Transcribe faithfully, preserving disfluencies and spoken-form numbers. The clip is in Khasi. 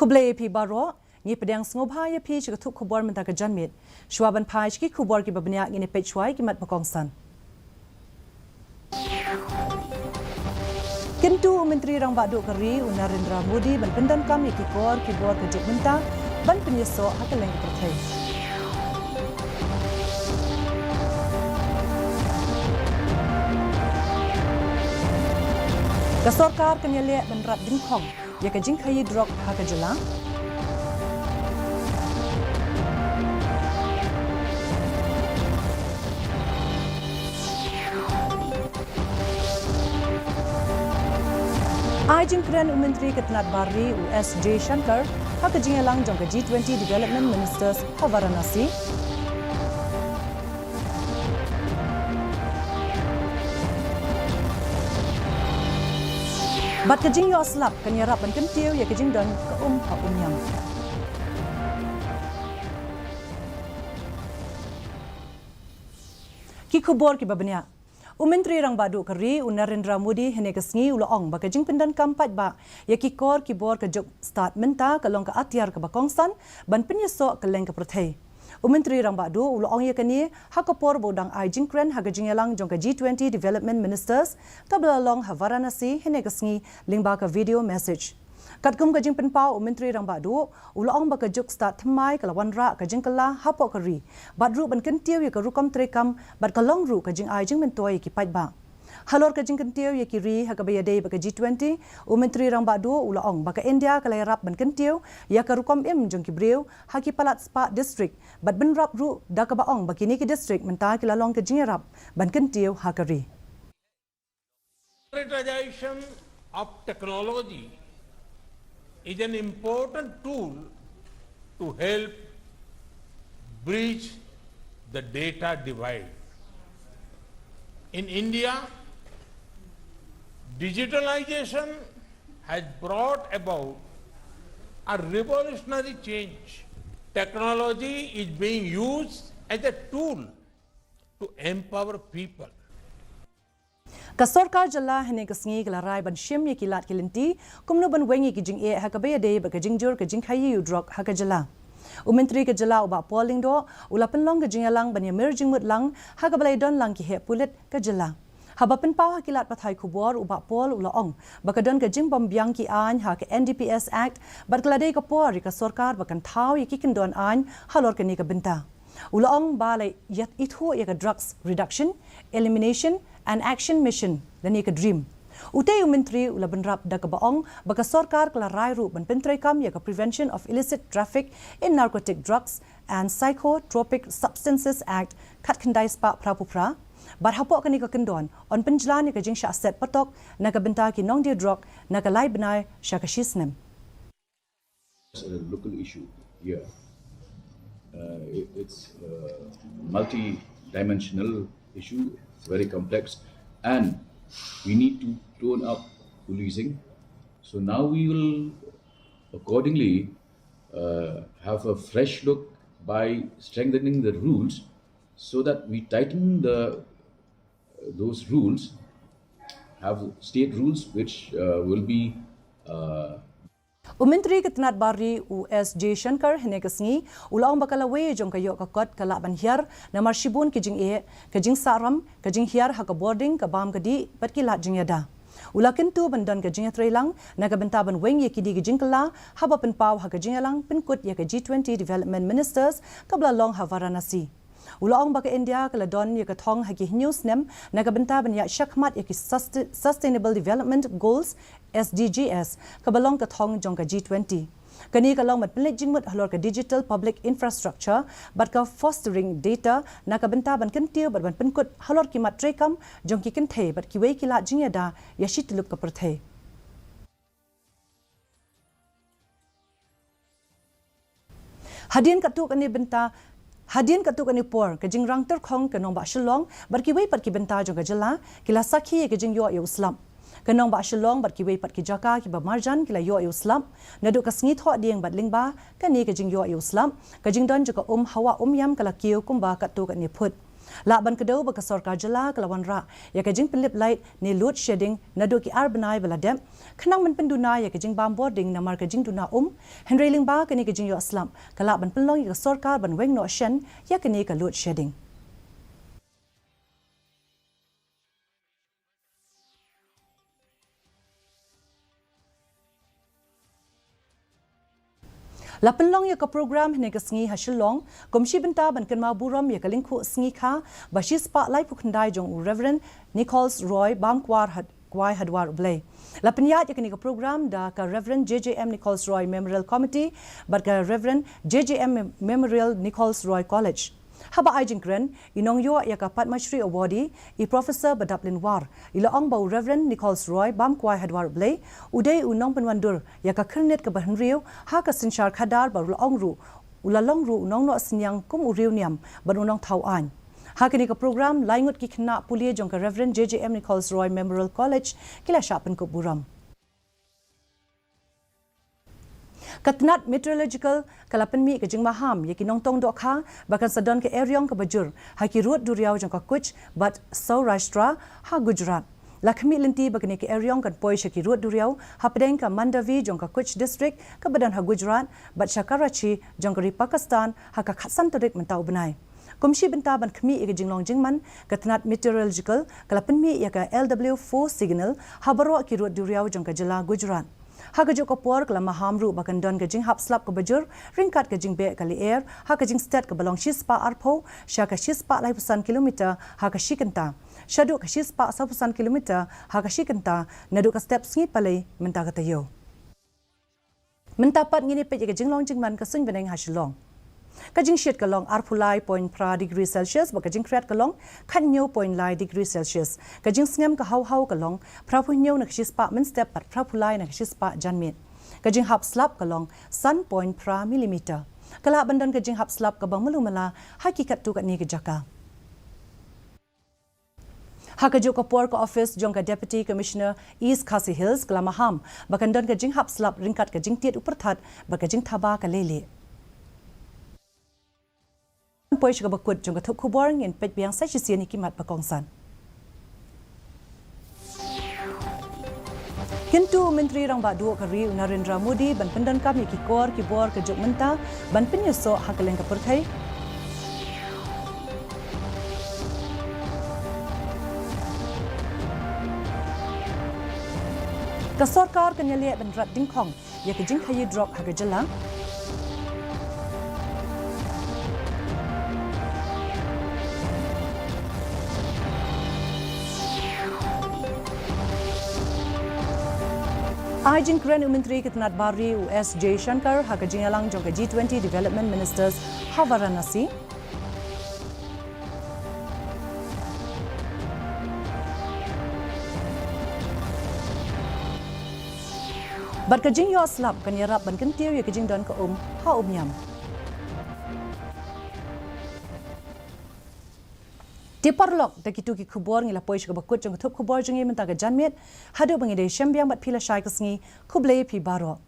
Khublei ïa phi baroh, ngi pdiang sngewbha ïa phi sha ka thup khubor mynta ka janmiet. Shuwa ban phai sha ki khubor kiba bniah ngin ïa peit shuwa ïa ki mat ba kongsan. Kyntu u Myntri Rangbah Duh ka ri u Narendra Modi ban pyndonkam ïa ki kor ki bor ka juk mynta ban pynïasoh ha kylleng ka pyrthei. Ka sorkar kan ïaleh ban rat dyngkhong ïa ka jingkhaïi drok ha ka jylla. Ai jingkren u Myntri ka tnat bar ri u S Jaishankar ha ka jingïalang jong ka G twenty Development Ministers ha Varanasi. Bad ka jingïoh slap kan ïarap ban kyntiew ïa ka jingdon ka um ha Umiam. Ki khubor kiba bniah. U Myntri Rangbah Duh ka ri u Narendra Modi hynne ka sngi u la ong ba ka jingpyndonkam paidbah ïa ki kor ki bor ka juk stad mynta ka long ka atiar kaba kongsan ban pynïasoh kylleng ka pyrthei. U Myntri Rangbah Duh u la ong ïa kane ha ka por ba u dang ai jingkren ha ka jingïalang jong ka G twenty Development Ministers kaba la long ha Varanasi hynne ka sngi lyngba ka video message. Katkum ka jingpynpaw u Myntri Rangbah Duh u la ong ba ka juk stad thymmai ka la wanrah ka jingkylla hapoh ka ri bad ruh ban kyntiew ïa ka rukom treikam bad ka long ruh ka jingai jingmyntoi ïa ki paidbah. Halor ka jingkyntiew ïa ki ri ha kaba ïadei bad ka G twenty, u Myntri Rangbah Duh u la ong ba ka India ka la ïarap ban kyntiew ïa ka rukom im jong ki briew ha ki palat spah district bad bynrap ruh da kaba ong ba kine ki district mynta ki la long ka jingïarap ban kyntiew ha ka ri. Democratization of technology is an important tool to help bridge the data divide. In India, digitalization has brought about a revolutionary change. Technology is being used as a tool to empower people. Ka sorkar jylla hynne ka sngi ka la rai ban shim ïa ki lad ki lynti kumno ban weng ïa ki jingeh ha kaba ïadei bad ka jingjur ka jingkhaïi u drok ha ka jylla. U Myntri ka jylla u Bah Paul Lyngdoh u la pynlong ka jingïalang ban ïamir jingmut lang ha kaba la ïadon lang ki heh pulit ka jylla. Haba pynpaw ha ki lad pathai khubor u Bah Paul u la ong ba ka don ka jingbym biang ki aiñ ha ka N D P S Act bad ka la dei ka por ïa ka sorkar ba kan thaw ïa ki kyndon aiñ halor kane ka bynta. U la ong ba la ïa ithuh ïa ka Drugs Reduction, Elimination and Action Mission lane ka DREAM. Utei u Myntri u la bynrap da kaba ong ba ka sorkar ka la rai ruh ban pyntreikam ïa ka Prevention of Illicit Traffic in Narcotic Drugs and Psychotropic Substances Act khatkhyndai spah phra phew phra. Bad hapoh kane ka kyndon yn pynjlan ïa ka jingshah set patok na ka bynta ki nongdie drok na ka lai bnai sha ka shi snem. A local issue here. Uh, it, it's a multi-dimensional issue, very complex, and we need to tone up policing. So now we will accordingly uh, have a fresh look by strengthening the rules so that we tighten the those rules, have state rules which uh, will be uh, U Myntri ka tnat bar ri u S Jaishankar hynne ka sngi u la ong ba ka lawei jong ka ïoh ka kot ka lah ban hiar namar shibun ki jingeh, ka jingsahram, ka jinghiar ha ka bording, ka bam ka dih bad ki lad jingïada. U la kyntu ban don ka jingïatreilang na ka bynta ban weng ïa kidei ki jingkylla haba pynpaw ha ka jingïalang pynkut ïa ka G twenty Development Ministers kaba la long ha Varanasi. U la ong ba ka India ka la don ïa ka thong ha ki hynñiew snem na ka bynta ban ïaid shakhmat ïa ki Sustainable Development Goals, S D Gs, kaba long ka thong jong ka G twenty. Kane ka long ban pynleit jingmut halor ka digital public infrastructure bad ka fostering data na ka bynta ban kyntiew bad ban pynkut halor ki mat treikam jong ki kynthei bad kiwei ki lad jingïada ïa shi tyllup ka pyrthei. Hadien katto katne bynta, hadien katto katne por, ka jingrang tyrkhong ka nongbah Shillong bad kiwei pat ki bynta jong ka jylla ki la sakhi ïa ka jingïoh ïa u slap. Ka nongbah Shillong bad kiwei pat ki jaka kiba marjan ki la ïoh ïa u slap. Naduh ka sngi Thohdieng bad lyngba kane ka jingïoh ïa u slap, ka jingdon jong ka um hawa Umiam ka la kiew kumba katto katne phut. Lah ban kdew ba ka sorkar jylla ka la wanrah ïa ka jingpynlip light ne load shedding naduh ki ar bnai ba la dep, khnang ban pynduna ïa ka jingbam bording namar ka jingduna um, hynrei lyngba kane ka jingïoh slap ka lah ban pynlong ïa ka sorkar ban weng noh shen ïa kane ka load shedding. La pynlong ïa ka program hynne ka sngi ha Shillong kum shi bynta ban kynmaw burom ïa ka lyngkhuh sngi kha ba shispah laiphew khyndai jong u Reverend Nichols Roy Bamkwar Had- Kwai Hadwar U Blei. La pynïaid ïa kane ka program da ka Reverend J J M Nichols Roy Memorial Committee bad ka Reverend J J M Memorial Nichols Roy College. Haba ai jingkren, i nongïoh ïa ka Padma Shri Awardee, i Professor Badaplin War, i la ong ba u Reverend Nichols Roy Bamkwai Hadwar U Blei u dei u nongpynwandur ïa ka khyrnit kaba hynriew ha ka synshar khadar bad u la ong ruh, u la long ruh u nongnoh synñiang kum u riewniam bad u nongthaw aiñ. Ha kane ka program, lai ngut ki khynnah pule jong ka Reverend J J M Nichols Roy Memorial College ki la shah pynkup burom. Ka tnat meteorological ka la pynmih ka jingmaham ïa ki nongtong dohkha ba kan sa don ka eriong kaba jur ha ki rud duriaw jong ka Kutch bad Saurashtra ha Gujarat. La khmih lynti ba kane ka eriong kan poi sha ki rud duriaw hapdeng ka Mandavi jong ka Kutch District kaba don ha Gujarat bad sha Karachi jong ka ri Pakistan ha ka khatsan tarik mynta u bnai. Kum shi bynta ban khmih ïa ka jinglong jingman, ka tnat meteorological ka la pynmih ïa ka L W four signal ha baroh ki rud duriaw jong ka jylla Gujarat. Ha kajuh ka por ka la maham ruh ba kan don ka jinghap slap kaba jur ryngkat ka jingbeh ka lyer ha ka jingstet kaba long shispah arphew sha ka shispah laiphew san kilometer ha ka shi kynta, shaduh ka shispah sawphew san kilometer ha ka shi kynta naduh ka step sngi palei mynta ka taïew. Mynta pat ngin ïa peit ïa ka jinglong jingman ka suiñ bneng ha Shillong. Ka jingshit ka long arphew lai point phra degree Celsius bad ka jingkhriat ka long khathynñiew point lai degree Celsius. Ka jingsngem ka haw haw ka long phraphew hynñiew na ka shispah mynstep bad phraphew lai na ka shispah janmiet. Ka jinghap slap ka long san point phra millimeter. Ka lah ban don ka jinghap slap kaba malu mala ha ki katto katne ki jaka. Ha kajuh ka por ka office jong ka Deputy Commissioner East Khasi Hills ka la maham ba kan don ka jinghap slap ryngkat ka jingtied u pyrthat bad ka jingthaba ka leilieh. Poi sha kaba kut jong ka thup khubor, ngin peit biang sa shisien ïa ki mat ba kongsan. Kyntu u Myntri Rangbah Duh ka ri u Narendra Modi ban pyndonkam ïa ki kor ki bor ka juk mynta ban pynïasoh ha kylleng ka pyrthei. Ka sorkar kan ïaleh ban rat dyngkhong ïa ka jingkhaïi drok ha ka jylla. Ai jingkren u Myntri ka tnat bar ri u S Jaishankar ha ka jingïalang jong ka G twenty Development Ministers ha Varanasi. Bad ka jingïoh slap kan ïarap ban kyntiew ïa ka jingdon ka um ha Umiam. Te paralok, da kito ki khubor ngi la poi sha kaba kut jong ka thup khubor jong ngi mynta ka janmiet. Haduh ba ngin ïashem biang bad phi lashai ka sngi, khublei phi baroh.